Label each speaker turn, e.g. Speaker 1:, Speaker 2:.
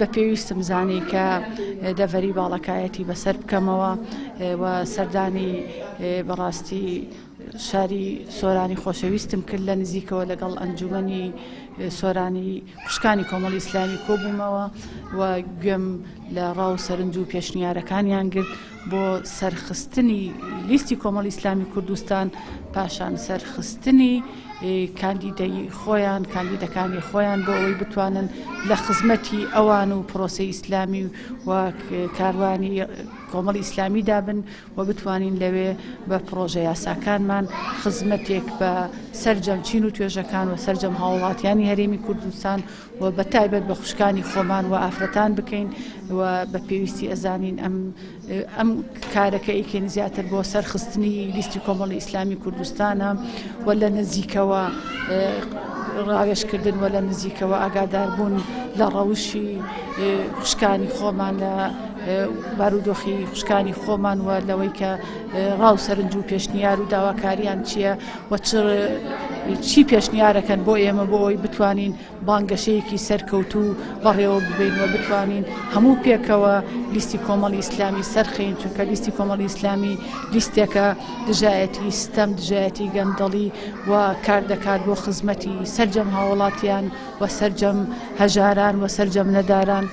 Speaker 1: بە پێویستم زانی کە دەڤەری باڵەکایەتی بەسەر بکەمەوە و سەردانی بەڕاستی شاری سۆرانی خۆشەویستم کرد لە نزیکەوە لەگەڵ ئەنجومەنی سۆرانی خوشکانی کۆمەڵی ئیسلامی کۆبوومەوە و گوێم لە ڕا و سەرنج و پێشنیارەکانیان گرت بۆ سەرخستنی لیستی کۆمەڵی ئیسلامی کوردستان پاشان سەرخستنی کاندیدەی خۆیان کاندیدەکانی خۆیان بۆ ئەوەی بتوانن لە خزمەتی ئەوان و پرۆسەی ئیسلامی و کاروانی کۆمەڵی ئیسلامیدا بن و بتوانین لەوێ بە پڕۆژە یاساکانمان خزمەتێک بە سەرجەم چین و توێژەکان و سەرجەم هاوڵاتیانی هەرێمی کوردستان و بە تایبەت بە خوشکانی خۆمان و ئافرەتان بکەین و بە پێویستی ئەزانین ئەم ئەم کارەکە ئیکەین زیاتر بۆ سەرخستنی لیستی کۆمەڵی ئیسلامی کوردستانە و لە نزیکەوە ڕاوێژکردن و لە نزیکەوە ئاگاداربوون لە ڕەوشی خوشکانی خۆمان لە بارودۆخی خوشکانی خۆمان و لەوەی کە ڕاو سەرنج و پێشنیار و داواکاریان چییە و چی پێشنیارەکەن بۆ ئێمە بۆ ئەوەی بتوانین بانگەشەیەکی سەرکەوتوو بەڕێوە ببەین و بتوانین هەموو پێکەوە لیستی کۆمەڵی ئیسلامی سەرخەین چونکە لیستی کۆمەڵی ئیسلامی لیستێکە دژایەتی ستەم دژایەتی گەندەڵی و کار دەکات بۆ خزمەتی سەرجەم هاوڵاتیان و سەرجەم هەژاران و سەرجەم نەداران.